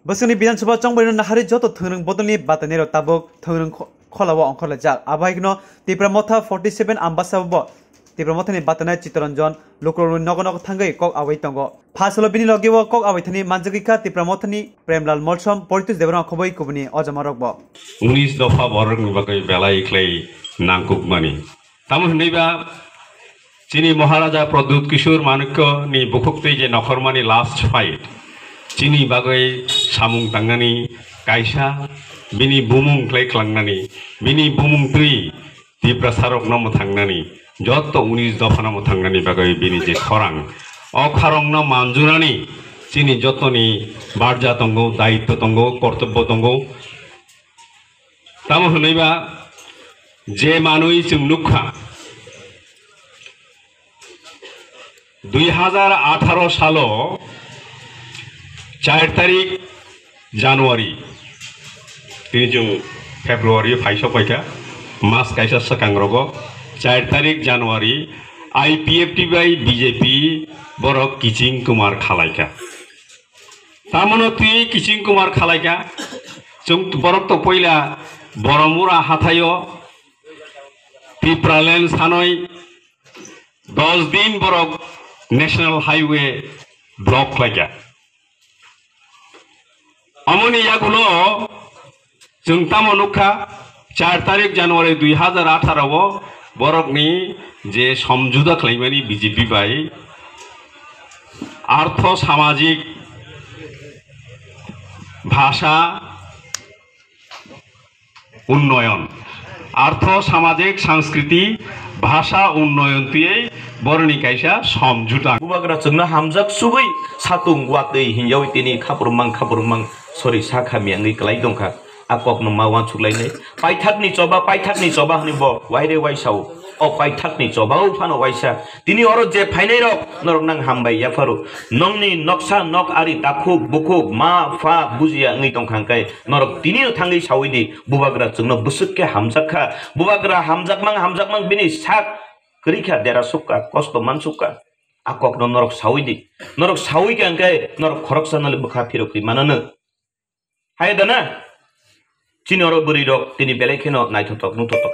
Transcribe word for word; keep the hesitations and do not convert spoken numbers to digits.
Bwskangni Bidhan Sabha chongbarino nahari joto thwngrwng bodolni batanirok tabuk thwngrwng kho-, kholao ongkhorlaijak. Abo hai kheno Tipra Motha forty seven Ambasa bo Tipra Mothani batanai Chittaranjan lukurokni nogo nogo thangwi kok awi tongo. Phasalo bini logeo kok awi thani manjagwi kha Tipra Mothani Premlal Molsom, Poritosh Debbarma khoboi kubuni ojamarokbo. Unis dopha borokni bagwi belai khlai nangkukmani. Tamo hwnwi ba chini Maharaja Pradyut Kishore Manikya ni bukhuk twi je nokhormani last fight, chini bagwi samung tangnani kaisa, bini bumung khlai klangnani, bini bumung twi Tiprasarokno mwthangnani, jotto unis dophano mwthangnani bagwi bini je khorang, o khorangno manjunani chini jottoni barja tongo, daitto tongo, kortobbo tongo. Tamo hwnwi ba je manwi chwng nukha, dui hazar atharo salo char tarik January, tini chwng February phaisok paikha, mas kaisa swkang rogo, char tarik January I P F T bai B J P borok kiching kumar khalaikha. Tamono twi kiching kumar khalaikha. Chwng borok to poila Boromura hathaio Tipraland sanoi dos din borok National Highway block khlaikha. Amoni yagulo chwng tamo nukha, char tarik January dui hazar atharo o borokni je somjuda khlaimani B J P bai, artho samajik bhasha unnoyon, artho samajik sanskriti bhasha unnoyon twiwi boroni kaisa somjuda. Bubagra chwngno hamjak subui satung watwi hinjawi tini khaprumang khaprumang sori sakha miyangwi kwlai tongkha. A kokno ma uansuk lainai. Paithakni choba, paithakni choba hwnwi bo waire waisao. O paithakni choba o phano waisa. Tini oro je phainairok norok nang hambai yapharo. Nongni noksa nok ari takhuk bukhuk ma pha bujiya wngwi tongkha hwnkhe norok tinio thangwi sawi di. Bubagra chwngno bwswk khe hamjak kha. Bubagra hamjakmang hamjakmang bini sak kwrwi kha, dera suk kha, kosto man suk kha. A kokno norok sawi di. Norok sawi kha hwnkhe norok khoroksa nali bwkha phirokwi manano. Hai da na? Chini oro bwrwi rok tini belai kheno naithotok nuthotok.